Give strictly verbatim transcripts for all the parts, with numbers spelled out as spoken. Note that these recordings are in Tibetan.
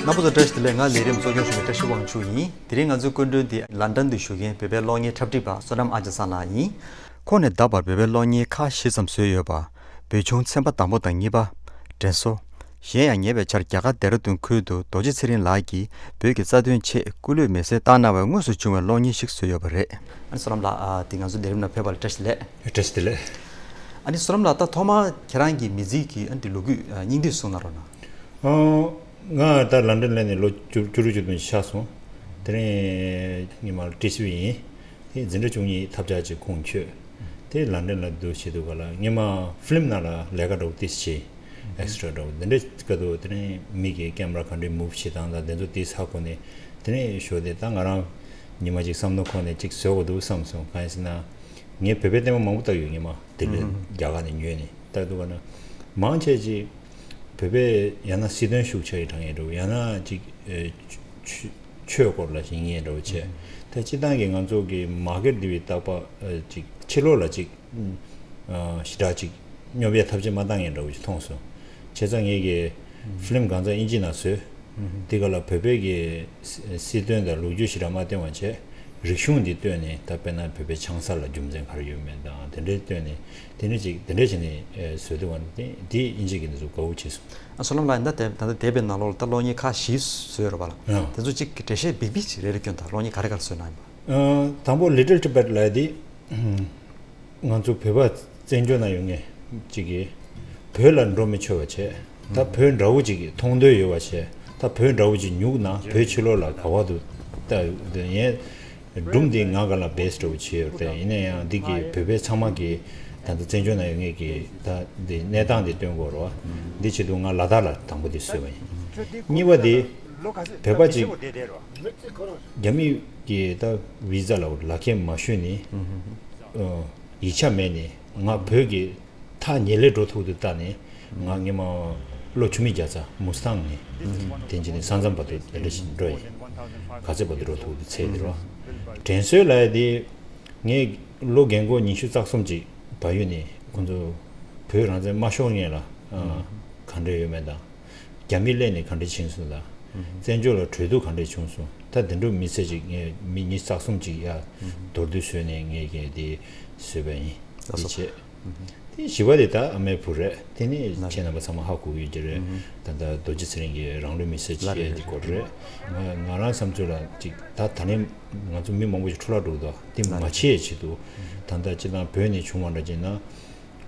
རྣམ་པ་ཚོ་བཀྲ་ཤིས་བདེ་ལེགས། ང་ལས་རིམ་གཙོ་སྐྱོང་ཞུ་མཁན་བཀྲ་ཤིས་དབང་ཕྱུག་ཡིན། དེ་རིང་ང་ཚོའི་སྐུ་མགྲོན་དེ་ལན་ཌན་དུ་བཞུགས་མཁན་བོད་པའི་གློག་བརྙན་འཁྲབ་ཁྲིད་པ་བསོད་ནམས་ཨ་ཅག་ཚང་ལགས་ཡིན། ཁོང་ནས་ད་བར་བོད་པའི་གློག་བརྙན་ཁག་བཞི་ཙམ་བཟོས་ཡོད་པ། བོད་ཆུང་ཚན་པ་དང་པོ་དང་གཉིས་པ། དྲན་གསོ། གཞན་ཡང་ཉེ་བའི་ཆར་རྒྱ་གར་ལྡེ་ར་ལྡུན་ཁུལ་དུ་རྡོ་རྗེ་ཚེ་རིང་ལགས་ཀྱིས་བོད་ཀྱི་རྩ་དོན་ཆེད་སྐུ་ལུས་མེ་སྲེག་བཏང་གནང་བའི་དངོས་སུ་བྱུང་བའི་གློག་བརྙན་ཞིག་བཟོས་ཡོད་པ་རེད། ཨ་ནི་བསོད་ནམས་ལགས། ཨ། དེ་ང་ཚོ་ལས་རིམ་ནང་ཕེབས་པ་ལ་བཀྲ་ཤིས་བདེ་ལེགས། བཀྲ་ཤིས་བདེ་ལེགས། ཨ་ནི་བསོད་ནམས་ལགས། ད་ཐོག་མར་ཁྱེད་རང་གི་མི་ཚེ་གི་ཨ་ནི་ལོ་རྒྱུས་ཨ་སྙིང་བསྡུས་གསུང་གནང་རོགས་གནང་། ཨ། ང་ད་ལན་ཌན་སླེབས་ནས་ལོ་བཅུ་བཅུ་དྲུག་བཅུ་བདུན་ཆགས་སོང་། དེ་རིང་སྔོན་མ་ལ་ཊི་སི་ཝི་ཡིན། དེ་འཛིན་གྲྭ་བཅུ་གཉིས་ཐབས་ཆག་ཅིག་ཁུངས་འཁྱོལ། དེ་ལན་ཌན་ལ་འདུག་བྱེད་དུས་ག་ལ་སྔོན་མ་ཕི་ལིམ་ནང་ལ་ལས་ཀ་འདྲ་བོ་ཏོག་ཙམ་བྱས། ཨེག་སི་ཊྲ་འདྲ་བོ་འདི་འདྲ་ག་དུས་དེ་རིང་མི་གི་ཀེམ་ར་ག་འདྲས་མུབ་བྱེད་སྟངས་དང་དེ་ཚོ་ཏོག་ཙམ་ཧ་གོ་ནས། དེ་རིང་ཞོགས་དེ་ད་ང་རང་ཉི་མ་ཅིག་བསམ་བློ་འཁོར་ནས་ཅིག་བཟོ་དགོས་འདུག་བསམ་སོང་། གང་ཡིན་ཟེར་ན། ངས་བོད་པའི་ལྟད་མོ་མང་པོ་བལྟ་ཡོད། སྔོན་མ་དེ་ལས་རྒྱ་གར་ནས་ཉོས་ནས་བལྟ་དུས་ག་ན། མང་ཆེ་ཅིག་བོད་པའི་ཡང་ན་སྲིད་དོན་ཤུགས་ཆེ་གི་དྲ་བ་འདྲ་བོ། ཡང་ན་ཅིག་ཨེ་ཆོས་ཆོས་སྐོར་ལ་ཡིན་ངེས་འདྲ་བོ་བྱས། ད་སྤྱིར་བཏང་གི་ང་ཚོ་གི་མར་ཀེཊ་འདི་བའི་རྟག་པ་ཨེ་ཅིག་ཕྱི་ལོགས་ལ་ཅིག་ཨ་ཞེ་དྲག་ཅིག་སྙོབ་ཡའི་ཐབས་ཤེས་མ་བཏང་ངེས་འདྲ་བོ་ཞིག་མཐོང་སོང་། བྱས་ཙང་ངས་གི་ཕི་ལིམ་གང་ཚང་དབྱིན་ཇི་ནང་བཟོས། དེ་ག་ལ་བོད་པའི་གི་སྲིད་དོན་དང་ལོ་རྒྱུས་ཞེ་དྲག་མ་སྟོན་པ་བྱས། རིག་གཞུང་འདི་བཏོན་ནས། ད་དཔེར་ན་བོད་པའི་ཆང་ས་ལ་རྒྱུ་མཚན་ག་རེ་ཡོད་མེད་དང་དེ་འདྲའི་བཏོན་ནས། དེ་འདྲ་ཅིག་དེ་འདྲ་བྱས་ནས་ཨེ་བཟོས་འདུག་པ། དེ་དེ་དབྱིན་ཇི་གི་འདི་ཚོ་དགའ་བོ་བྱས་སོང་། ཨ། བསོད་ནམས་ལགས། ད་ལྟ་ད་ལྟ་འདས་པའི་ནང་ལོགས་ལ་ད་གློག་བརྙན་ཁག་བཞི་བཟོས་ཡོད་རེད་པ་ལགས། ཨ། དེ་ཚོ་ཅིག་འགྲེལ་བཤད་འབིག་འབིག་ཅིག་རེ་རེ་སྐྱོན་དང་། གློག་བརྙན་ག་རེ་ག་རེ་བཟོས་གནང་ཡིན་པ། ཨ། དང་པོ་Little Tibet ལབ་ཡ་དེ། ང་ཚོ་བོད་པ་བཙན་བྱོལ་ནང་ཡོད་མཁན་ཅིག་གིས་བོད་ལ་འགྲོ་མི་ཆོག་པ་བྱས། ད་བོད་འདྲ་བོ་ཅིག་མཐོང་འདོད་ཡོད་པ་བྱས། ད་བོད་འདྲ་བོ་ཅིག་ཉུག་ན་བོད་ཕྱི་ལོགས་ལ་ག་པར་འདུག་ལྟ་ཡོང་། སྒྲུང་འདི་ང་སྒང་ལ་བེ་སི་འདྲ་བོ་བྱས་ཡོད་རེད། ཡིན་ན་ཡང་འདི་གི་བོད་པའི་ཚང་མ་གི་ད་ལྟ་བཙན་བྱོལ་ནང་ཡོད་མཁན་གྱི་ད་འདི་གནས་སྟངས་འདི་སྟོན་དགོས་རེད་པ། འདི་བྱེད་དུས་ང་ལ་དྭགས་ལ་དང་པོ་འདི་བཟོས་པ་ཡིན། གཉིས་པ་འདི་བོད་པ་ཅིག་རྒྱ་མི་གི་ད་བི་ཛ་ལ་ལག་ཁྱེར་མ་ཞུས་ནས། ཨ། ཡིག་ཆ་མེད་ནས་ང་བོད་ཀྱི་ཐག་ཉེ་ལེ་འགྲོ་ཐུབ་དུས་ལྟ་ནས། ང་སྔོན་མ་ལོ་བཅུ་མེད་བརྒྱ་རྩ་མུ་སི་ཐང་ནས་དེ་འཇིག་ནས་ས་མཚམས་བར་དུ་དེ་འདྲ་ཞིག་འགྲོ་ཡིན། ག་ཚོད་བར་དུ་འགྲོ་ཐུབ་དུས་ཚད་དེ་རོ། དྲན་གསོ་ལབ་ཡ་དེ། ངས་ལོ་རྒན་གོག་ཉི་ཤུ་རྩ་གསུམ་ཅིག་བལ་ཡུལ་ནས་ཁོང་ཚོ་བོད་རང་བཙན་མ་ཤོར་སྔོན་ལ། ཨ། ག་འདྲ་ཡོད་མེད་དང་། རྒྱ་མི་སླེབས་ནས་ག་འདྲ་ཕྱིན་སོང་དང་། བཙན་བྱོལ་ལ་གྲོས་བསྡུར་ག་འདྲ་བྱུང་སོང་། ད་དེ་འདྲ་མི་ཚེ་ཅིག་ངས་མི་ཉི་ཤུ་རྩ་གསུམ་ཅིག་ཡ་མདོར་བསྡུས་བཟོས་ནས་ངས་ཀྱི་དེ་བཟོས་པ་ཡིན། དེ་བྱས། དེ་བཞི་པ་དེ་ད་ཨ་མའི་བུ་རེད། དེ་ནི་ཁྱེད་རྣམ་པ་ཚང་མ་ཧ་གོ་གི་ཡོད་ཀྱི་རེད། ད་ལྟ་རྡོ་རྗེ་ཚེ་རིང་གི་རང་ལུས་མེར་སྲེག་བྱས་དེ་སྐོར་རེད། ང་ང་རང་བསམ་ཚུལ་ལ་ཅིག་ད་ད་ནི་ང་ཚོ་མི་མང་པོ་ཞིག་འཕྲོ་བརླག་འགྲོ་གི་འདུག་དེ་མ་བྱེད་ཡ་ཆེད་དུ། ད་ལྟ་སྤྱིར་བཏང་བོད་ནས་བྱུང་བ་འདྲ་བྱས་ན།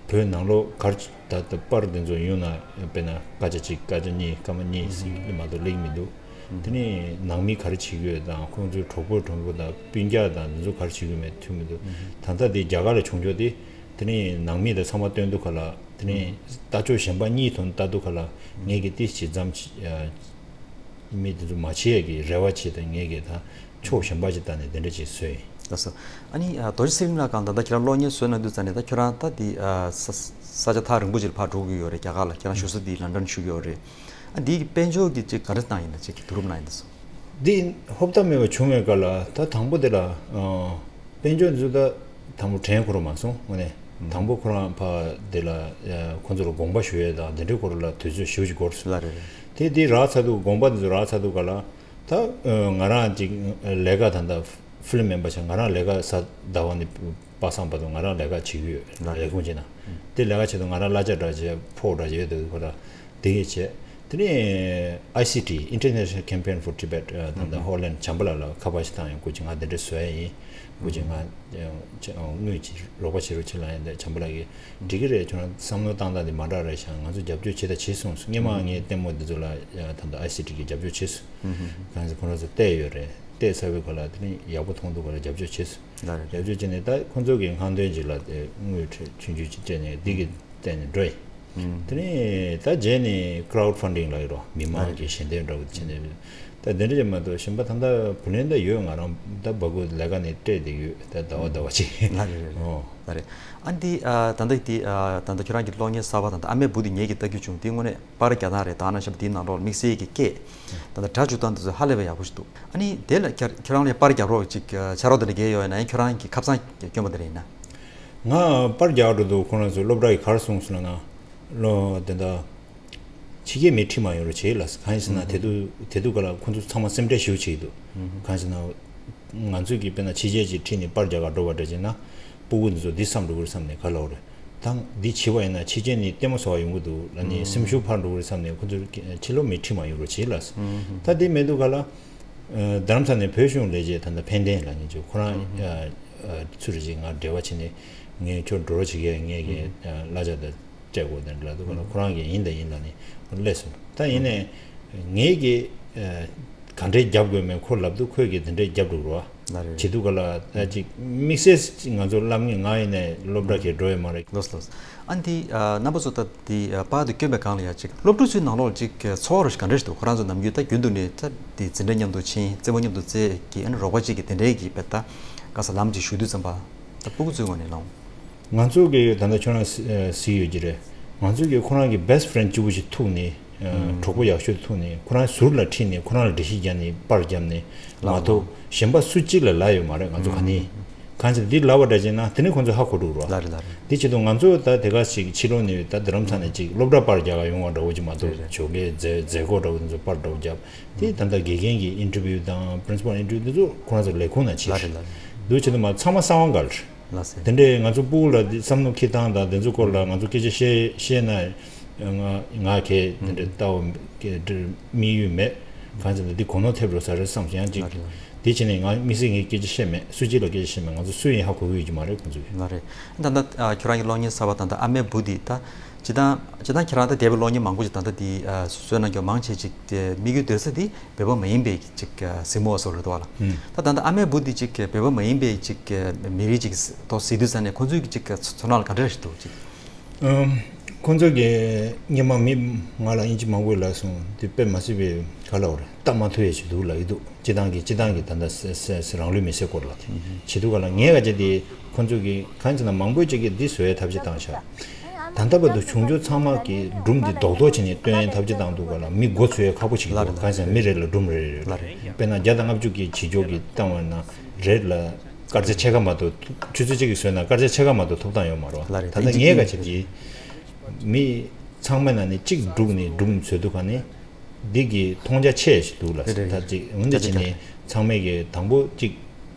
བོད་ནང་ལོགས་ག་རེ་ད་ལྟ་པར་འདི་ཚོ་ཡོང་ན། དཔེར་ན་སྐར་ཆ་གཅིག་སྐར་ཆ་གཉིས་སྐར་མ་གཉིས་ཟིན་མ་གཏོགས་སླེབས་མི་འདུག་དེ་ནས་ནང་མི་ག་རེ་བྱེད་ཀྱི་ཡོད་དང་། ཁོང་ཚོའི་གྲོགས་པོ་གྲོགས་མོ་དང་སྤུན་ཀྱག་དང་འདི་ཚོ་ག་རེ་བྱེད་ཀྱི་ཡོད་མེད་ཐོན་མི་འདུག་ད་ལྟ་དེ་རྒྱ་གར་ལ་བྱུང་ཆོག་དེ། དེ་ནས་ནང་མི་དང་ཚང་མ་སྟོན་དུས་ག་ལ། དེ་ནས་ལྟ་ཕྱོགས་གཞན་པ་གཉིས་ཐོག་ནས་ལྟ་དུས་ག་ལ། ངས་ཀྱི་ཏིས་ཅིག་ཙམ་ཅིག་མི་དེ་ཚོ་མ་བྱེད་ཡས་ཀྱི་རེ་བ་བྱེད་དང་། ངས་ཀྱི་ད་ཕྱོགས་གཞན་པ་ཅིག་བལྟས་ནས་དེ་འདྲ་ཅིག་བཟོས་ཡིན། ལགས་སོ། ཨ་ནི་ཨ་རྡོ་རྗེ་ཚེ་རིང་ལགས་གང་ད་ལྟ་ཁྱེད་རང་གློག་བརྙན་བཟོས་གནང་དུས་ཙམ་ནས། ད་ཁྱོད་རང་ད་འདི་ཨ་ས་ས་ཆ་ཐག་རིང་པོ་ཅིག་ལ་ཕར་འགྲོ་དགོས་ཡོད་རེད། རྒྱ་གར་ལ། ཁྱེད་རང་བཞུགས་ས་འདི་ལན་ཌན་བཞུགས་ཡོད་རེད། ཨ་འདིའི་དཔལ་འབྱོར་གྱི་ཅིག་ག་རེ་གནང་ཡིན་ན། ཅིག་བསྡུ་རུབ་གནང་ཡིན་ན་སོ། འདི་ཧོབ་ཏ་མེད་པ་བྱུང་བའི་སྐབས་ལ། ད་དང་པོ་དེ་ལ་ཨ་དཔལ་འབྱོར་འཛུལ་ད་དང་པོ་དྲན་ཁོ་རང་མ་སོང་། དངོས་གནས་དང་པོ་ཁོ་རང་ཕ་དེ་ལ་ཨ་ཁོ་ཚོ་ལ་དགོངས་པ་ཞུ་ཡས་དང་དེ་འདྲའི་སྐོར་ལ་དུས་ཚོད་ཞེ་པོ་ཅིག་འགོར་སོང་། ལགས་རེད་རེད། དེ་དེ་རག་ཚར་དུས། དགོངས་པ་དེ་ཚོ་རག་ཚར་དུས་ག་ལ། ད་ཨ་ང་རང་ཅིག་ལས་ཀ་ད་ལྟ་ཕི་ལིམ་མེན་པ་ཆགས། ང་རང་ལས་ཀ་གཟའ་ཟླ་བ་ནས་པ་སངས་བར་དུ་ང་རང་ལས་ཀ་བྱེད་ཀྱི་ཡོད། ལགས་རེད། ལས་ཁུངས་ཅིག་ནང་། དེ་ལས་ཀ་བྱེད་དུས་ང་རང་གླ་ཆ་འདྲ་བྱས། ཕོགས་འདྲ་བྱས་ཡོད་དུས་ཁོ་ར། དེ་གས་བྱས། དེ་ནས་ཨའི་སི་ཊི། International Campaign for Tibet ད་ལྟ་ཧོ་ལན་བྱམས་པ་ལགས་ལ་ཁ་པར་ཞིག་བཏང་ཡོང་། སྐུ་མཁྱེན་ང་འདི་འདྲ་བཟོ་ཡ་ཡིན། སྐུ་མཁྱེན་ང་དངུལ་ཅིག་རོགས་པ་བྱེད་རོགས་བྱེད་ལབ་ཡིན། དེ་བྱམས་པ་ལགས་ཀྱིས་འགྲིག་གི་རེད། ཁྱོད་རང་བསམ་བློ་བཏང་སྟངས་འདི་མ་འདྲ་རེད་ཤག་ང་ཚོ་རྒྱབ་སྐྱོར་བྱེད་ད་བྱེད་གསུངས་སོང་། སྔོན་མ་ངའི་ལྟད་མོ་འདི་ཚོ་ལ་ད་ལྟ་ཨའི་སི་ཊི་གིས་རྒྱབ་སྐྱོར་བྱེད་སོང་། གང་ཟེར་ཁོ་རང་ཚོ་བལྟས་ཡོད་རེད། བལྟས་ཚར་བའི་སྐོར་ལ་དེ་ནི་ཡག་པོ་མཐོང་འདུག་ག་ལ་རྒྱབ་སྐྱོར་བྱས་སོང་། ལགས་རེད། རྒྱབ་སྐྱོར་བྱས་ནས་ད་ཁོང་ཚོ་གི་སྔ་འདོན་ཅིག་ལ་དེ་དངུལ་ཆུང་ཆུང་ཅིག་སྤྲད་ནས་འདི་གི་བརྟེན་ནས་འགྲོ་ཡིན། དེ་ནས་ད་རྗེས་ནས་ཀྲའུ་ཌི་ཕན་ཌིང་ལབ་ཡོད་རོ། མི་མང་གི་ཞལ་འདེབས་འདྲ་བོ་བྱས་ནས། ད་འདི་འདྲ་ཅིག་མ་གཏོགས་གཞན་པ་ད་ལྟ་བུ་ལོན་ད་ཡོད། ང་རང་ད་སྦ་ཁུག་ལས་ཀ་ནས་སྤྲད་བསྡད་ཡོད། ད་ཟླ་བ་ཟླ་བ་ཅིག་ལགས་རེད་རེད་རེད། ཨོ། ལགས་རེད། ཨ་འདི་ཨ་ད་ལྟ་འདི་ཨ་ད་ལྟ་ཁྱོད་རང་གི་གློག་བརྙན་གསར་པ་ད་ལྟ་ཨ་མའི་བུ་འདི་ངེད་ཀྱིས་ལྟ་རྒྱུ་བྱུང་། འདི་དངོས་གནས་པར་རྒྱག་སྟངས་རེད། ད་ནང་བཞིན་པ་འདིའི་ནང་ལོགས་ལ་དམིགས་བསལ་གྱི་སྐད་ད་ལྟ་སྒྲ་འཇུག་སྟངས་འདི་ཚོ་ཧ་ལས་པའི་ཡག་པོ་ཞིག་འདུག་ཨ་ནི་དེ་ལ་ཁྱེད་ཁྱེད་རང་ལ་པར་རྒྱག་རོགས་ཅིག་ཨ་ཕྱག་རོགས་དེ་འདྲ་གས་ཡོད་ན། ཁྱོད་རང་གི་ཁ་སང་སྐྱོན་པ་དེ་འདྲ་ཡིན་ན། ང་པར་རྒྱག་འགྲོ་དུས་ཁོ་རང་ཚོས་སློབ་གྲྭ་ཡིས་ག་རེ་གསུངས་སོང་ལབ་ན། ལོ་དེ་འདྲ་ ཕྱི་རྒྱལ་མི་ཁྲིད་མ་ཡོང་རོགས་བྱེད་ལ། གང་ཡིན་ཟེར་ན་དེ་དུས་དེ་དུས་ག་ལ་ཁོ་ཚོ་ཚང་མ་སེམས་ཁྲལ་ཞེ་པོ་བྱེད་ཀྱི་འདུག་གང་ཡིན་ཟེར་ན་ང་ཚོས་ཀྱིས་དཔེར་ན་ཕྱི་རྒྱལ་ཅིག་ཁྲིད་ནས་པར་རྒྱག་ག་འགྲོ་བ་འདྲ་བྱས་ན་སྤུ་གུ་འདི་ཚོ་འདི་བསམ་འགྲོ་གི་རེད་བསམ་ནས་ག་ལབ་རེད། ད་འདི་བྱེད་པ་ཡིན་ན་ཕྱི་རྒྱལ་ནས་ལྟད་མོ་བཟོ་བ་ཡོང་གི་འདུག་ལབ་ནས་སེམས་ཤུགས་འཕར་འགྲོ་གི་རེད་བསམ་ནས་ཁོ་ཚོས་ཕྱི་ལོགས་མི་ཁྲིད་མ་ཡོང་རོགས་བྱེད་ལ། ད་དེ་མེད་དུས་ག་ལ་རྡ་རམ་ས་ལ་ནས་བོད་གཞུང་ལས་བྱེད་ད་ལྟ་ཕན་བདེ་ལབ་མཁན་ཅིག་ཁོ་རང་ཚུར་ཅིག་ང་འབྲེལ་བ་བྱས་ནས་ངས་ཁྱོད་འགྲོ་རོགས་བྱེད་ཀྱི་ངས་ཀྱི་གླ་ཆ་དང་། སྤྲད་དགོས་དེ་འདྲ་འདུག་ག་ལ་ཁོ་རང་གིས་ཡིན་དང་ཡིན་ལ་ནི་སླེབས་སོང་། ད་ཡིན་ནའི་ངས་ཀྱིས་ག་འདྲས་རྒྱབ་དགོས་མེད་ཁོ་ལབ་དུས་ཁོས་ཀྱིས་དེ་འདྲས་རྒྱབ་འགྲོ་རོགས་ལ་རེད། བྱེད་དུས་ག་ལ་ད་ཅིག་དམིགས་བསལ་ང་ཚོ་སློབ་གཉེར་ང་ཡིན་ནའི་སློབ་གྲྭ་གས་འགྲོ་ཡས་མ་རེད། ལོས་ལོས། ཨ་འདི་རྣམ་པ་ཚོ་ད་འདི་པར་དུ་བསྐྱོན་པའི་སྒང་ལ་ཡ་ཅིག་སློབ་ཕྲུག་ཚོའི་ནང་ལོགས་ཅིག་ཚོར་བ་རུ་ཞིག་ག་འདྲས་ཞིག་འདུག་ཁོ་རང་ཚོ་ནམ་རྒྱུན་ད་རྒྱུན་དུ་ནས་ད་འདི་འཛིན་གྲྭ་མཉམ་དུ་ཕྱིན་རྩེད་མོ་མཉམ་དུ་རྩེད་ཀྱི་ཨ་ནི་རོགས་པ་གཅིག་གི་དེ་འདྲས་ཀྱི་བེད་ད་ག་ས་ལམ་ཅིག་ཞུགས་དུས་ཙམ་པ་ད་སྤུ་གུ་ཚོའི་ངོས་ནས་ལོང་། ང་ཚོ་གི་ད་ལྟ་ཁྱོད་རང་གཟིགས་ཡོད་ཀྱི་རེད། ང་ཚོ་གི་ཁོ་རང་གི་best friend་གཅིག་པུ་ཞིག་ཐུག་ནས་གྲོགས་པོ་ཡག་ཤོས་ཐུག་ནས་ཁོ་རང་ཟུར་ལ་ཁྲིད་ནས་ཁོ་རང་ལ་འགྲེལ་བཤད་རྒྱབ་ནས་པར་བརྒྱབ་ནས་མ་གཏོགས་གཞན་པ་སུ་གཅིག་ལ་ལབ་ཡོད་མ་རེད། ང་ཚོ་ག་ནས་གང་ཅི་འདི་ལབ་པ་འདྲ་བྱས་ན་དེ་ནས་ཁོ་ཚོ་ཧ་གོ་འགྲོ་རོགས། ལ་རེད་ལ་རེད། དེ་བྱེད་དུས་ང་ཚོ་ད་དེ་ག་ཞིག་ཕྱི་ལོགས་ནས་ད་རྡ་རམ་ས་ནས་ཅིག་སློབ་གྲྭ་པར་རྒྱག་ག་ཡོང་བ་འདྲ་བོ་ཅིག་མ་གཏོགས་ཞོགས་ཀས་མཛད་མཛད་སྒོ་འདྲ་བོ་དེ་ཚོ་པར་འདྲ་བོ་བརྒྱབ་དེ་ད་ལྟ་དགེ་རྒན་གྱི་interview་དང་principal interview་འདི་ཚོ་ཁོ་རང་ཚོ་ལས་ཁུངས་ནང་ཕྱིན་ལ་རེད་ལ་རེད། འདུག་བྱེད་དུས་མ་ཚང་མ་གསང་བ་འགལ་རེད། ལགས་སེ། དེ་འདྲས་ང་ཚོ་སྤུ་གུ་ལ་འདི་བསམ་བློ་འཁྱེར་སྟངས་དང་དེ་ཚོ་སྐོར་ལ་ང་ཚོ་སྐད་ཆ་བཤད་བཤད་ན་ང་ང་གས་དེ་འདྲས་ལྟ་བ་སྐད་འདྲ་དམིགས་ཡུལ་མེད། གང་ཟེར་ན་འདི་གོ་ནོར་ཐེབས་འགྲོ་ས་རེད་བསམ་ཡང་ཅིག་ལགས་རེད། དེ་བྱས་ནས་ང་དམིགས་བསལ་ངས་སྐད་ཆ་བཤད་མེད། སུ་གཅིག་ལ་སྐད་ཆ་བཤད་མེད། ང་ཚོ་སུ་ཡིན་ཧ་གོ་གི་ཡོད་ཀྱི་མ་རེད་ཁོང་ཚོས། ལགས་རེད། ད་ལྟ་ཨ་ཁྱོད་རང་གི་གློག་བརྙན་གསར་པ་ད་ལྟ་ཨ་མའི་བུ་འདི་ད་སྤྱིར་བཏང་སྤྱིར་བཏང་ཁྱེད་རང་ད་འདས་པའི་གློག་བརྙན་མང་པོ་ཞིག་ད་ལྟ་འདི་ཨ་བཟོས་གནང་རྒྱུ་མང་ཆེ་ཅིག་དེ་དམིགས་ཡུལ་སྡོད་ས་འདི་བོད་པ་མ་ཡིན་པའི་ཅིག་གཟིགས་མོ་བཟོ་རེད་འདུག་བ་ལ། ད་ད་ལྟ་ཨ་མའི་བུ་འདི་ཅིག་བོད་པ་མ་ཡིན་པའི་ཅིག་མི་རིགས་ཅིག་ཐོག་གཟིགས་དུས་ཙ་ནས་ཁོང་ཚོའི་ཅིག་ཚོར་སྣང་ལ་ག་འདྲ་ཞིག་འདུག་ཅིག་ཨམ། ཁོང་ཚོ་གིས་སྔོན་མ་མི་ང་ལ་དབྱིན་ཇི་མང་པོ་ལབ་སོང་། དེ་དཔེ་མ་སྲིད་པའི་ག་ལབ་དགོས་རེད། སྟབས་མ་ཐུབ་ཡས་ཞིག་འདུག་ལབ་ཀྱི་འདུག་སྤྱིར་བཏང་གི་སྤྱིར་བཏང་གི་ད་ལྟ་ས་ས་ས་རང་ལུས་མེ་སྲེག་སྐོར་ལ་བྱེད་དུས་ག་ལ་ངས་ག་བྱས་ཏེ་ཁོང་ཚོ་གིས་གང་བྱས་ན་མང་པོ་ཅིག་གིས་འདི་བཟོ་ཡས་ཐབས་ཤེས་བཏང་ཤག་ད་ལྟ་བར་དུ་བྱུང་ཆོག་ཚང་མ་གི་སྒྲུང་འདི་རྡོག་རྡོག་བྱས་ནས་སྟོན་ཡས་ཐབས་ཤེས་བཏང་འདུག་ག་ལ་མི་མགོ་ཚོས་ཡས་ཁག་པོ་ཞིག་འདུག་ལ་ལ་གང་ཟེར་མི་རེ་ལ་སྒྲུང་རེ་རེ་ལ་རེད། དཔེར་ན་བརྒྱ་དང་ལྔ་བཅུ་གི་བྱེད་ཕྱོགས་ཀྱི་བཏང་བ་ན་རེད་ལ། སྐར་ཆ་ཕྱེད་ཀ་མ་གཏོགས་ཆུ་ཚོད་གཅིག་གིས་བཟོས་ན་སྐར་ཆ་ཕྱེད་ཀ་མ་གཏོགས་ཐོབ་ཐང་ཡོད་མ་རེད་བ། ལ་རེད། ད་ལྟ་ངས་ག་བྱེད་ཀྱི་མི་ཚང་མ་ནང་ནས་གཅིག་བསྒྲུགས་ནས་སྒྲུང་བཟོས་འདུག་ག་ནི་འདི་གི་མཐོང་རྒྱ་ཆེ་ཞིག་འདུག་ལ། རེད་རེད། ད་ཅིག་འོན་ཏེ་ད་བྱས་ནས་ཚང་མས་གི་དང་པོ་གཅིག་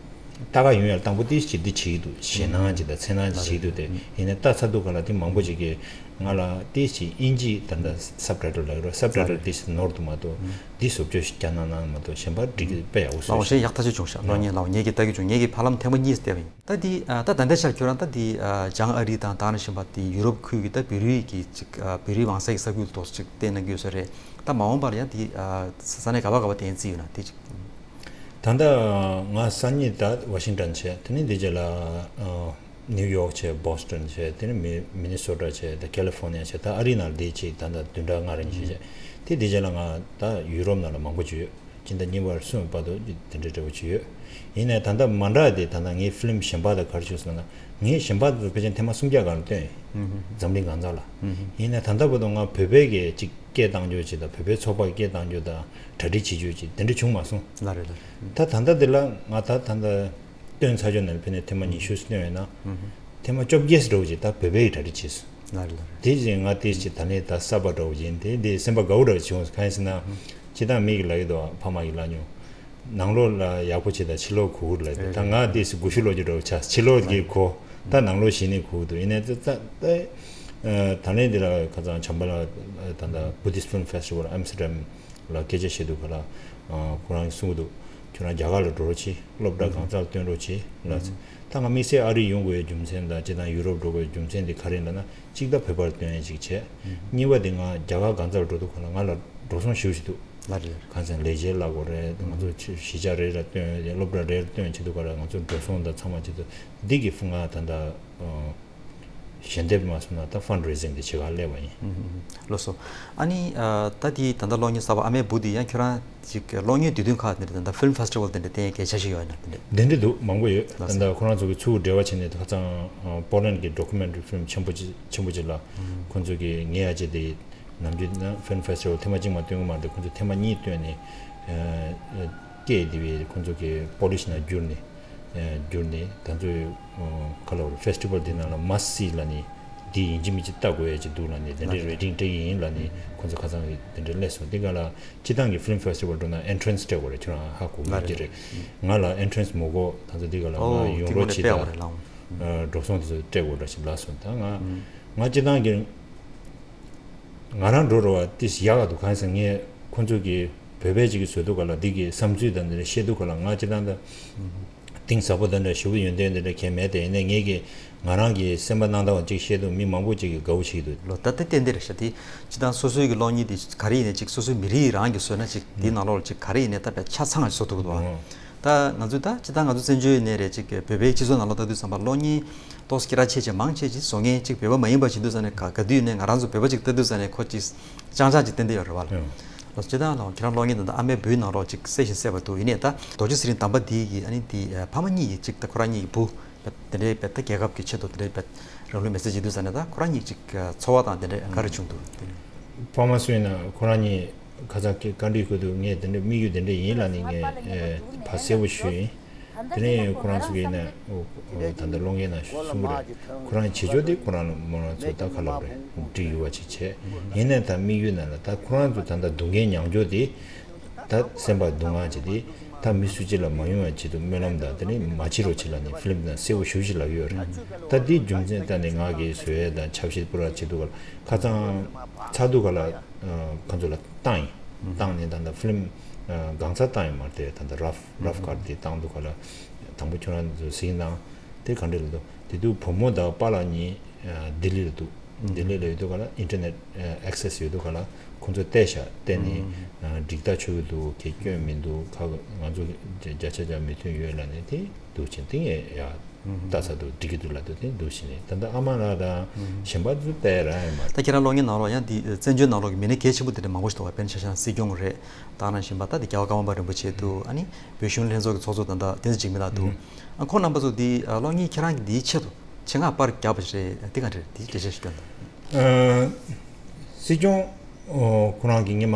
ལྟ་ག་ཡོང་ཡ་དང་པོ་ཏིས་ཅིག་འདི་བྱེད་ཀྱི་འདུག་ཞེད་སྣང་ཅིག་དང་འཚེར་སྣང་ཅིག་བྱེད་ཀྱི་འདུག་དེ་ཡིན་ན་ལྟ་ཚར་འདུག་ག་ལ་དེ་མང་པོ་ཅིག་གི་ང་ལ་ཏིས་ཅིག་དབྱིན་ཇི་ད་ལྟ་སབ་ཊའི་ཊལ་ལ་ཡོད་རེད། སབ་ཊའི་ཊལ་ཏིས་ནོར་འདུག་མ་གཏོགས་འདི་བཟོ་བཅོས་ཤིག་རྒྱག་གནང་གནང་མ་གཏོགས་གཞན་པ་འགྲིག་གི་དཔེ་ཡག་པོ་བཟོས་ལའོ་ཤེས། ཤིག་ཡག་ཐག་ཆོད་བྱུང་ཤག་གློག་བརྙན་ལའོ་ངེད་ཀྱིས་ལྟ་གི་བྱུང་། ངེད་ཀྱིས་ཧ་ལམ་ཐེངས་མ་གཉིས་བལྟས་པ་ཡིན། ད་འདི་ཨ་ད་ད་ལྟའི་ཆར་ཁྱོད་རང་ད་འདི་ཨ་བྱང་ཨ་རི་དང་ད་ནི་གཞན་པ་འདི་ཡུ་རོབ་ཁུལ་གྱི་ད་བོད་རིགས་ཀྱི་ཅིག་ཨ་བོད་རིགས་མང་ས་ཡི་ས་ཁུལ་ཏོག་ཙམ་ཅིག་བལྟས་གནང་གི་ཡོད་ས་རེད། ད་མ་འོངས་པར་ཡང་འདི་ཨ་ས་གནས་ག་བ་ག་བ་བསྟན་རྩིས་ཡོད་ན་དེ་ཅིག་ད་ལྟ་ང་སང་ཉིན་ད་ཝ་ཤིང་ཊོན་བྱས། དེ་ནས་འདི་རྗེས་ལ་ཨ་ནིའུ་ཡོག་བྱས། བོ་སི་ཊོན་བྱས། དེ་ནས་མི་མི་ནི་སོ་ཊ་བྱས། ད་ཁ་ལི་ཧྥོ་ནི་ཡ་བྱས། ད་ཨ་རི་ནང་འདི་ཅིག་ད་ལྟ་བདུན་ཕྲག་ལྔ་རིང་བྱས་བྱས། དེ་འདི་རྗེས་ལ་ང་ད་ཡུ་རོབ་ནང་ལ་མང་པོ་ཅིག་ཡོད། སྤྱི་ཟླ་གཉིས་པར་གསུམ་བར་དུ་དེ་འདྲའི་འབྲས་བུ་ཅིག་ཡོད། ཡིན་ནའི་ད་ལྟ་མ་འདྲ་དེ་ད་ལྟ་ངའི་ཧྥི་ལིམ་གཞན་པ་དང་ག་རེ་བྱུང་ཟེར་ན། ངས་གཞན་པ་དེ་ཚོ་ཕལ་ཆེར་ཐེངས་མ་སུམ་བརྒྱ་སྒང་ལ་བཏོན་ཡིན། འཛམ་གླིང་གང་ས་ལ། ཡིན་ནའི་ད་ལྟ་བར་དུ་ང་བོད་པའི་གི་ཅིག་སྐད་བཏང་རྒྱུ་ཅིག་དང་བོད་པའི་ཚོགས་པ་སྐད་བཏང་རྒྱུ་དང་གྲ་སྒྲིག་བྱེད་རྒྱུ་ཅིག་དེ་འདྲ་བྱུང་མ་སོང་། ལ་རེད་ལ་རེད། ད་ད་ལྟ་དེ་ལ་ང་ད་ད་ལྟ་བཏོན་ཚར་ཆོག་ནས་ཕན་ནས་ཐེངས་མ་ཉི་ཤུ་བཏོན་ཡོད་ན། ཐེངས་མ་བཅོ་བརྒྱད་འདྲ་བོ་ཅིག་ད་བོད་པའི་གྲ་སྒྲིག་བྱས་སོང་། ལ་རེད་ལ་རེད། དེ་བཞིན་ང་དེ་ཅིག་ད་ནས་ད་གསར་པ་འདྲ་བོ་ཡིན་དེ་འདི་སེམས་པ་དགའ་བོ་འདྲ་བོ་བྱུང་། གང་ཡིན་ཟེར་ན། སྤྱིར་བཏང་མི་གིས་ལབ་ཀྱི་འདུག་ཕ་མ་གིས་ལབ་མྱོང་། ནང་ལོགས་ལ་ཡག་པོ་བྱེད་དང་ཕྱི་ལོགས་གུག་ལབ་དེ། ད་ང་དེ་སུ་དགུ་ཤུ་ལོ་རྒྱུ་འདྲ་བོ་ཆགས། ཕྱི་ལོགས་ཀྱི་གོ། ད་ནང་ལོགས་གཞི་ནས་གུག་འདུག་ཡིན་ནའི་ད་ད་ད་ད་ལན་འདི་ལ་ཁ་སང་བྱམས་པ་ལགས་ད་ད་Buddhist Film Festival Amsterdam ལ་སྐད་ཆ་བཤད་དུས་ག་ལ་ཁོ་རང་གིས་གསུང་གི་འདུག་ཁྱོད་རང་རྒྱ་གར་ལ་འགྲོ་རོགས་གྱིས། སློབ་གྲྭ་གང་སར་བཏོན་རོགས་གྱིས་ལ། ད་ང་དམིགས་བསལ་ཨ་རི་ཡོང་དགོས་རྒྱུ་མཚན་དང་སྤྱིར་བཏང་ཡུ་རོབ་འགྲོ་དགོས་རྒྱུ་མཚན་དེ་ག་རེ་ཡིན་ལབ་ན། གཅིག་ད་བོད་པར་བཏོན་ཡས་གཅིག་བྱས། གཉིས་པ་དེ་ང་རྒྱ་གར་གང་སར་འགྲོ་དུས་ག་ལ་ང་ལ་འགྲོ་སོང་ཞེ་པོ་ཞིག་འདུག་ལ་རེད། གང་ཟེར་ལས་བྱེད་ལབ་དགོས་རེད། ང་ཚོ་གཞིས་ཆགས་རེ་ལ་བཏོན། སློབ་གྲྭ་རེ་ལ་བཏོན་བྱེད་དུས་ག་ལ་ང་ཚོ་འགྲོ་སོང་དང་ཚང་མ་བྱེད་དུས་འདི་གི་ཕུང་ང་ད་ལྟ་ཞལ་འདེབས་མ་སོང་ན་ད་ཕན་རེ་ཟིང་དེ་བྱེད་ག་སླེབས་པ་ཡིན། ལགས་སོ། ཨ་ནི་ད་དེ་ད་ལྟ་གློག་བརྙན་གསར་པ་ཨ་མའི་བུ་དེ་ཡང་ཁྱོད་རང་ཅིག་གློག་བརྙན་དུས་སྟོན་ཁག་དེ་འདྲ་ད་ལྟ་Film Festival་དེ་འདྲ་བསྟན་གལ་ཆེ་ཞིག་ཡོད་ན་དེ་འདྲ། དེ་འདྲ་འདུག་མང་པོ་ཡོད། ད་ལྟ་ཁོ་རང་ཚོ་གི་ཚུར་འབྲེལ་བ་བྱས་ནས་ཁ་སང་Poland་གི་documentary film་ཆེན་པོ་ཅིག་ཆེན་པོ་ཅིག་ལ་ཁོ་ཚོ་གི་ངའི་ཨ་ཅེ་དེ་ནམ་རྒྱུན་ན་Film Festival་ཐེངས་མ་གཅིག་མ་སྟོན་གི་མ་རེད། ཁོ་ཚོ་ཐེངས་མ་གཉིས་སྟོན་ནས་སྐད་དེ་བས་ཁོ་ཚོ་གི་Polish་ནང་བསྒྱུར་ནས་བསྒྱུར་ནས་ད་ཚོ་ག་ལ་བར་festival་དེ་ནང་ལ་must see་ལ་ནི། འདི་ཡིན་གཅིག་མིན་གཅིག་ལྟ་དགོས་ཡ་ཅིག་འདུག་ལབ་ནས་དེ་འདྲའི་rating་སྤྲད་ཀྱི་ཡིན་ལབ་ནས་ཁོང་ཚོ་ཁ་སང་གི་དེ་འདྲའི་སླེབས་སོང་། དེ་ག་ལ་སྤྱི་བཏང་གི་film festival འགྲོ་ན་entrance་སྤྲད་དགོས་རེད། ཁྱོད་རང་ཧ་གོ་གི་ཡོད་ཀྱི་རེད། ང་ལ་entrance་མ་དགོས། ད་ཚོ་འདི་ག་ལ་ང་ཡོང་རོགས་བྱེད་དང་། འགྲོ་སོང་དེ་ཚོ་སྤྲད་དགོས་འདྲ་ཞིག་ལབ་སོང་། ད་ང་ང་སྤྱི་བཏང་གི་ང་རང་འགྲོ་རོགས་ཏིས་ཡག་ག་འདུག་གང་ཟེར་ངས་ཁོང་ཚོ་གི་བོད་པའི་ཅིག་གི་བཟོ་དུས་ག་ལ་འདི་གི་བསམ་ཚུལ་དང་འདི་འདྲ་བཤད་དུས་ག་ལ་ང་སྤྱི་བཏང་ད་གཏིང་ཟབ་པོ་དང་འདྲ་ཞེ་པོ་ཡོན་ཏན་འདི་འདྲ་གང་མེད་དེ། ཡིན་ནའི་ངས་ཀྱི་ང་རང་གི་སེམས་པ་སྣང་དག་པ་ཅིག་བཤད་དུས་མི་མང་པོ་ཅིག་གི་དགའ་བོ་བྱེད་ཀྱི་འདུག་ལོ་ད་ལྟ་ཏན་ཏན་རེད་ཤག་དེ་སྤྱི་བཏང་སོ་སོའི་གི་གློག་བརྙན་དེ་ག་རེ་ཡིན་ནའི་ཅིག་སོ་སོའི་མི་རིགས་རང་གི་བཟོས་ན་ཅིག་དེའི་ནང་ལོགས་ལ་ཅིག་ག་རེ་ཡིན་ནའི་ད་དཔེ་ཆ་ཚང་བཟོ་ཐུབ་ཀྱི་འདུག་ཨ། ད་ང་ཚོས་ད་སྤྱི་བཏང་ང་ཚོ་བཙན་བྱོལ་ནས་རེད་ཅིག་བོད་པའི་སྤྱི་ཚོགས་ནང་ལོགས་ལྟ་དུས་ཙམ་པ་གློག་བརྙན་ཏོག་ཙམ་སྐད་གྲགས་ཆེ་ཆེ་མང་ཆེ་ཆེ་བཟོ་མཁན་ཅིག་བོད་པ་མ་ཡིན་པ་བྱེད་དུས་ཙ་ནས་ག་ག་དུས་ནས་ང་རང་ཚོ་བོད་པ་ཅིག་ལྟ་དུས་ཙ་ནས་ཁོ་ཅིག་ཅང་ཅང་ཅིག་ཏན་ཏན་ཡོད་རེད་བ་ལ། ལོ་སྤྱི་བཏང་ལ་ཁྱེད་རང་གློག་བརྙན་དང་ཨ་མའི་བུའི་ནང་ལོགས་ཅིག་གསལ་ཞིང་གསལ་བ་འདུག་ཡིན་ནའི་ད་རྡོ་རྗེ་ཚེ་རིང་དམ་པ་འདིའི་གི་ཨ་ནི་འདི་ཕ་མ་གཉིས་ཀྱི་ཅིག་ད་ཁོ་རང་གཉིས་ཀྱི་བུ་དེ་འདྲའི་བས་ད་རྒྱལ་ཁབ་ཀྱི་ཆེད་དུ་དེ་འདྲའི་བས་རང་ལུས་མེར་སྲེག་བྱེད་དུས་ཙ་ནས་ད་ཁོ་རང་གཉིས་ཅིག་ཚོར་བ་དང་དེ་འདྲ་ག་རེ་བྱུང་འདུག་ཕ་མ་སུ་ཡིན་ན་ཁོ་རང་གཉིས་ཁ་སང་གི་བཀའ་འདྲི་ཁུལ་དུ་ངས་དེ་འདྲའི་དམིགས་ཡུལ་དེ་འདྲ་ཡིན་ལབ་ནས་ངས་ཕར་གསལ་པོ་ཞུས་ཡིན། དེ་ནས་ཁོ་རང་ཚོ་གིས་ནས་ད་ལྟ་གློག་བརྙན་ནང་གསུང་གི་རེད། ཁོ་རང་བྱེད་ཕྱོགས་དེ་ཁོ་རང་ལ་མོ་རང་ཚོ་ད་ག་ལབ་རེད། འབྲི་ཡུལ་བ་ཅིག་བྱས། ཡིན་ནའི་ད་དམིགས་ཡུལ་ནང་ལ་ད་ཁོ་རང་ཚོ་ད་ལྟ་སྡུག་བསྔལ་མྱངས་ཕྱོགས་དེ་ད་སེམས་པ་སྡུག་བསྔལ་བྱེད་དེ་ད་མི་སུ་གཅིག་ལ་མ་ཡོང་བའི་ཆེད་དུ་སྨོན་ལམ་དང་དེ་ནས་མ་བྱེད་རོགས་བྱེད་ལབ་ནས་ཕི་ལིམ་ནང་གསལ་པོ་ཞེ་པོ་ཅིག་ལབ་ཡོད་རེད། ད་དེའི་རྒྱུ་མཚན་ལྟ་ནས་ང་གིས་བཟོ་ཡས་དང་ཆབ་སྲིད་སྤུ་ར་བྱེད་དུས་ག་ལ་ཁ་སང་ཚར་དུས་ག་ལ་ཁོ་ཚོ་ལ་བཏང་ཡིན། བཏང་ནས་ད་ལྟ་ཕི་ལིམ་གང་ཚར་བཏང་ཡོད་མ་རེད་དེ། ད་ལྟ་རབ་རབ་ཀཊ་དེ་བཏང་དུས་ག་ལ་དང་པོ་ཁྱོད་རང་ཚོ་གཟིགས་དང་། དེ་ག་འདྲ་ལ་འདུག་དེ་དུས་བུ་མོ་དང་པཱ་ལགས་གཉིས་ལྡི་ལི་ལ་འདུག་ལྡི་ལི་ལ་ཡོད་དུས་ག་ལ་ཨིན་ཊར་ནེཊ་ཨེག་སེ་སི་ཡོད་དུས་ག་ལ་ཁོང་ཚོ་བལྟས་ཤག་བལྟས་ནས་འགྲིག་ཐག་ཆོད་ཀྱི་འདུག་གི་སྐྱོན་མི་འདུག་ཁ་ང་ཚོ་བརྒྱ་ཆ་བརྒྱ་མོས་མཐུན་ཡོད་ལབ་ནས་དེ་འདུག་ཕྱིན་དེ་ངས་ཡ། ལྟ་ས་འདུག་འགྲིག་གི་འདུག་ལབ་འདུག་དེ་འདུག་ཕྱིན་ནས་ད་ལྟ་ཨ་མ་ལགས་དང་གཞན་པ་ཚོ་བལྟས་ར་ཡོད་མ་རེད། ད་ཁྱེད་རང་གློག་བརྙན་ནང་ལོགས་ཡང་འདི་བཙན་བྱོལ་ནང་ལོགས་ཀྱི་མི་སྣ་གལ་ཆེན་པོ་དེ་འདྲ་མང་པོ་ཞིག་འདུག་བ། དཔེར་ན་ཆ་བཞག་ན་སྲིད་སྐྱོང་རེད། ད་ག་ནང་བཞིན་པ་ད་འདི་རྒྱལ་བ་ཀརྨ་པ་རིན་པོ་ཆེ་འདུག་ཨ་ནི་བོད་གཞོན་ལྷན་ཚོགས་ཀྱི་ཚོགས་གཙོ་ད་ལྟ་བསྟན་འཛིན་འཇིགས་མེད་ལགས་འདུག་ཨ་ཁོང་རྣམ་པ་ཚོ་འདི་གློག་བརྙན་ཁྱེད་རང་གི་འདིའི་ཆེད་དུ་ཆེད་མངགས་པར་བརྒྱབ་པ་རེད། འདི་ག་འདྲ་རེད། འདི་འགྲེལ་བཤད་ཞིག་སྐྱོན་དང་། སྲིད་སྐྱོང་ཁོ་རང་གིས་སྔོན་མ་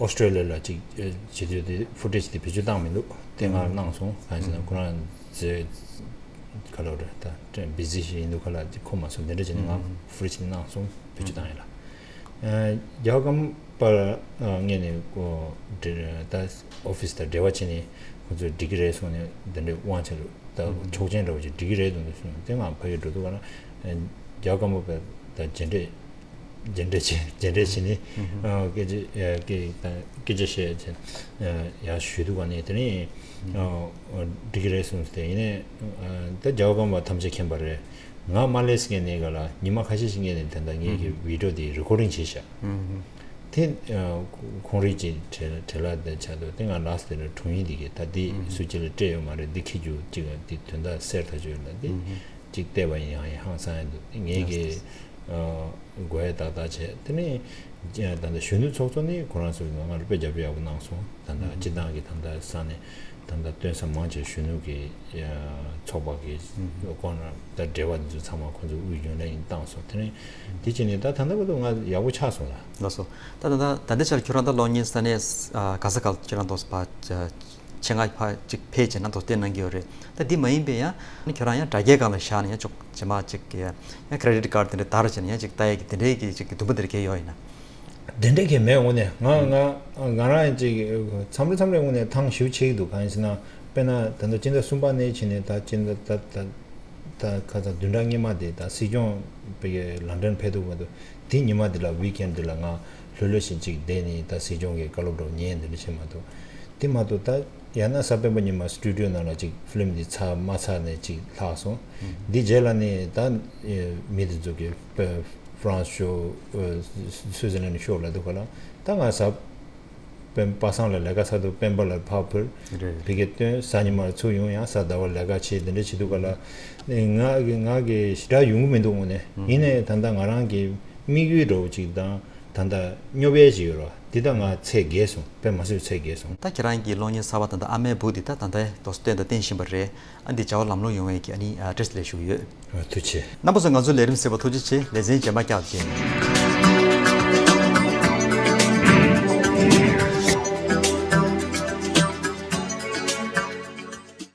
ཨོ་སི་ཀྲོ་ལི་ཡ་ལ་ཅིག་བྱེད་དུས་དེ་ཕུ་ཊེཇ་དེ་བེད་སྤྱོད་བཏང་མི་འདུག་དེ་ང་གནང་སོང་། གང་ཡིན་ཟེར་ན་ཁོ་རང་ཚོའི་ག་ལབ་རེད། ད་བི་ཟི་ཞིག་ཡིན་འདུག་ག་ལ་ཅིག་ཁོམ་མ་སོང་། དེ་འདྲ་བྱས་ནས་ང་ཕུ་ཊེཇ་གནང་སོང་། བེད་སྤྱོད་བཏང་ཡ་ལ། རྒྱལ་བ་ཀརྨ་པ་ངོས་ནས་ད་ཨོ་ཕི་སི་དང་འབྲེལ་བ་བྱས་ནས་ཁོ་ཚོས་འགྲིག་གི་རེད་གསུངས་ནས་དེ་འདྲའི་དབང་ཆ་ད་ཆོག་མཆན་འདྲ་བོ་ཅིག་འགྲིག་གི་རེད་འདུག་གསུངས། དེ་ང་ཕ་གིར་འགྲོ་དུས་ག་ལ་རྒྱལ་བ་ཀརྨ་པ་དང་མཇལ་འཕྲད་མཇལ་འཕྲད་བྱས་མཇལ་འཕྲད་བྱས་ནས་སྐད་ཆ་སྐད་སྐད་ཆ་བཤད་བྱས་ཡར་ཞུས་དུས་ག་ནས་དེ་ནས་འགྲིག་གི་རེད་གསུངས་ཏེ། ཡིན་ནའི་ད་རྒྱལ་བ་ཀརྨ་པ་ཐམས་ཅད་མཁྱེན་པ་རེད། ང་མ་སླེབས་སྔོན་ནས་ག་ལ་ཉི་མ་ཁ་ཤས་ཤིག་སྔོན་ནས་ད་ལྟ་ངེད་ཀྱི་བི་ཌི་ཡོ་དེ་རི་ཀོར་ཌིང་བྱས་ཤག་དེ་ཁོང་རིགས་ཀྱི་བྲེལ་བྲེལ་བ་དེ་ཆགས་འདུག་དེ་ང་ལགས་དེ་འདྲ་དྲུང་ཡིག་འདི་གས་ད་འདི་སུ་གཅིག་ལ་སྤྲད་ཡོད་མ་རེད། འདི་ཁྱེད་རྒྱུ་གཅིག་ལ་འདི་དོན་དག་གསལ་ཐག་ཆོད་ཡོད་ལ་འདི་གཅིག་བལྟས་པ་ཡིན་ཡང་ཡིན་ཧང་སང་ཡ་འདུག་ངེད་ཀྱི་དགོས་ཡ་ཏག་ཏག་བྱས། དེ་ནས་ད་ལྟ་གཞོན་ནུ་ཚོགས་གཙོ་ནི་ཁོ་རང་ཚོ་གིས་ང་ལ་དཔེ་རྒྱབ་སྐྱོར་ཡག་པོ་གནང་སོང་། ད་ལྟ་སྤྱི་བཏང་གི་ད་ལྟ་ས་ནས་ད་ལྟ་སྟོན་ས་མང་ཆེ་གཞོན་ནུ་གི་ཚོགས་པ་གི་སྐོར་ན་ད་འབྲེལ་བ་འདི་ཚོ་ཚང་མ་ཁོ་ཚོ་དབུས་རྒྱུན་ལས་ཡིན་བཏང་སོང་། དེ་ནས་དེ་བྱས་ནས་ད་ད་ལྟ་བར་དུ་ང་ཡག་པོ་ཆགས་སོང་ལ། ལགས་སོ། ད་ད་ད་ད་ལྟའི་ཆར་ཁྱོད་རང་ད་གློག་བརྙན་ས་གནས་ག་ས་ག་ཁྱོད་རང་ཐོག་པ་ཆེད་མངགས་ཕར་ཅིག་ཕེབས་བྱས་ན་ཐོག་བསྟན་གནང་གི་ཡོད་རེད། ད་འདི་མ་ཡིན་པའི་ཡང་ཁྱོད་རང་ཡང་དྲ་རྒྱའི་སྒང་ལ་བཞག་ནས་ཡང་ཅོག་ཅེ་མ་ཅིག་ཡང་ཀེ་རེ་ཌིཊ་ཀཌ་དེ་འདྲ་དར་བྱས་ནས་ཡང་ཅིག་ལྟ་ཡས་ཀྱི་དེ་འདྲའི་གི་ཅིག་གི་འདུན་པ་དེ་འདྲ་གས་ཡོད་ཡིན་ན། དེ་འདྲ་གས་མེད། དངོས་གནས་ང་ང་ང་རང་ཅིག་མཚམས་རེ་མཚམས་རེ་དངོས་གནས་ཐང་ཞེ་པོ་ཆད་ཀྱི་འདུག་གང་ཡིན་ཟེར་ན་དཔེར་ན་ད་ལྟ་སྤྱི་ཟླ་གསུམ་པ་ནས་བྱས་ནས་ད་སྤྱི་ཟླ་ད་ད། ད་ཁ་སང་བདུན་ཕྲག་སྔོན་མ་དེ་ད་སྲིད་སྐྱོང་པའི་ལན་ཌོན་ཕེབས་འདུག་མ་གཏོགས་དེ་ཉི་མ་དེ་ལ་ཝིག་ཨེན་དེ་ལ་ང་ལྷོད་ལྷོད་བཞིན་ཅིག་བསྡད་ནས་ད་སྲིད་སྐྱོང་གི་བཀའ་སློབ་འདྲ་པོ་ཉན་དེ་འདྲ་བྱེད་མ་གཏོགས། དེ་མ་གཏོགས་ད་ཡང་ན་གཟའ་སྤེན་པ་ཉི་མ་སི་ཊུ་ཌི་ཡོ་ནང་ལ་ཅིག་ཕི་ལིམ་འདི་ཚར་མ་ཚར་ནས་ཅིག་ལྷག་སོང་། འདི་རྗེས་ལ་ནི་ད་མི་དེ་ཚོ་གི་ཧྥ་རན་སི་ཤོག་སུའི་ཛར་ལན་ཤོག་ལབ་འདུག་ག་ལ། ད་ང་གཟའ་སྤེན་པ་སངས་ལ་ལས་ཀ་ཚར་དུས་སྤེན་པ་ལ་ཕར་ཕུལ། རེད། ཕ་གིར་སྟོན། གཟའ་ཉི་མར་ཚུར་ཡོང་། ཡང་གཟའ་ཟླ་བར་ལས་ཀ་བྱེད། དེ་འདྲ་བྱེད་དུས་ག་ལ་ང་གི་ང་གི་ཞེ་དྲག་ཡོང་གི་མི་འདུག་དངོས་གནས། ཡིན་ནའི་ད་ལྟ་ང་རང་གི་དམིགས་ཡུལ་འདྲ་པོ་ཅིག་དང་ད་ལྟ་སྙོབ་ཡས་ཅིག་ཡོད་རེད་བ། འདི་ད་ང་ཚད་བརྒལ་སོང་། དཔེ་མ་སྲིད་ཚད་བརྒལ་སོང་། ད་ཁྱེད་རང་གི་གློག་བརྙན་གསར་པ་ད་ལྟ་ཨ་མའི་བུ་འདི་ད་ད་ལྟ་དོ་སྟོན་དང་བསྟན་བཞིན་པ་རེད། ཨ་འདི་བྱ་བ་ལམ་ལྷོང་ཡོང་བའི་གི་ཨ་ནི་ཨ་བཀྲ་ཤིས་བདེ་ལེགས་ཞུ་གི་ཡོད། ཐུགས་རྗེ་ཆེ། རྣམ་པ་ཚོ་ང་ཚོའི་ལས་རིམ་གཟིགས་པར་ཐུགས་རྗེ་ཆེ། ལེ་ཚན་རྗེས་མ་བསྐྱར་དུ་མཇལ།